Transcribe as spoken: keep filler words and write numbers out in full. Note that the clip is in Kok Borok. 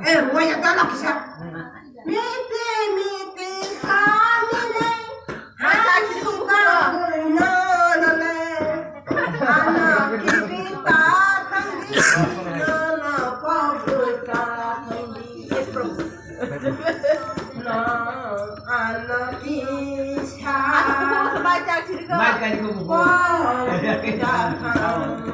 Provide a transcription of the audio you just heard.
Eh, waya dalak sa. Mete, mete, samine, hasuka nonole, ana kibita tangdi, nana pabuta tangdi. Na, ana kisa. Mai kai ko mo. Pabuta tangdi.